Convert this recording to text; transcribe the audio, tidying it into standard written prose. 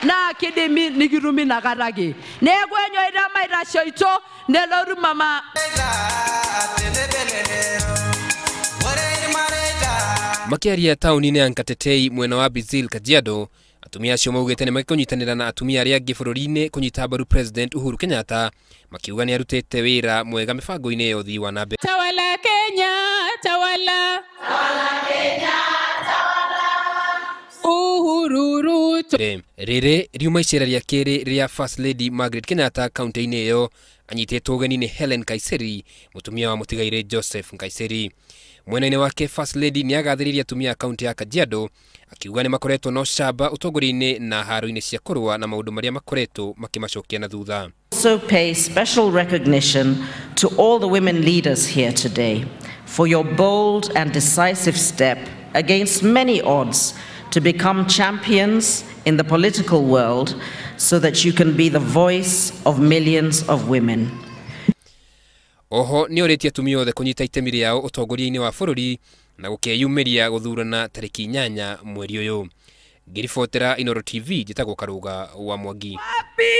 Naa kidimi nikitumi inakata ake. Neeku enyoita maitashoito nelotu mama. Makiaria taũni-inĩ ya Nkatetei mwena wa Bizil Kajiado, atumia acio maugĩte nĩ makũnyitanĩra na atumia arĩa angĩ bũrũri-inĩ kũnyita mbaru President Uhuru Kenyatta, makiuga nĩ arutĩte wĩra mwega mĩbango-inĩ ya ũthii wa na mbere. Tawala Kenya, tawala. Tawala Kenya, tawala. Uhuru Ruto. Rĩrĩ riuma icera rĩa kerĩ rĩa First Lady Margaret Kenyatta kaunti-inĩ ĩyo, anyitĩtwo ũgeni nĩ Helen Kaiseri, mũtumia wa mũtigairĩ Joseph Nkaiseri. Mwena-inĩ wake First Lady nĩ agathĩrĩirie atumia a kaunti ya Kajiado, akiuga nĩ makoretwo na ũcamba ũtongoria-inĩ na haro-inĩ cia kũrũa na maũndũ marĩa makoretwo makĩmacokia na thutha. Also pay special recognition to all the women leaders here today for your bold and decisive step against many odds to become champions in the political world so that you can be the voice of millions of women. Oho nĩ orĩtie atumia othe kũnyita itemi rĩao ũtongoria-inĩ wa bũrũri na gũkeyumĩria gũthurana tarĩki 8 mweri ũyũ. Ngĩribotera Inooro TV, njĩtagwo Karũga wa Mwangi. Wapi?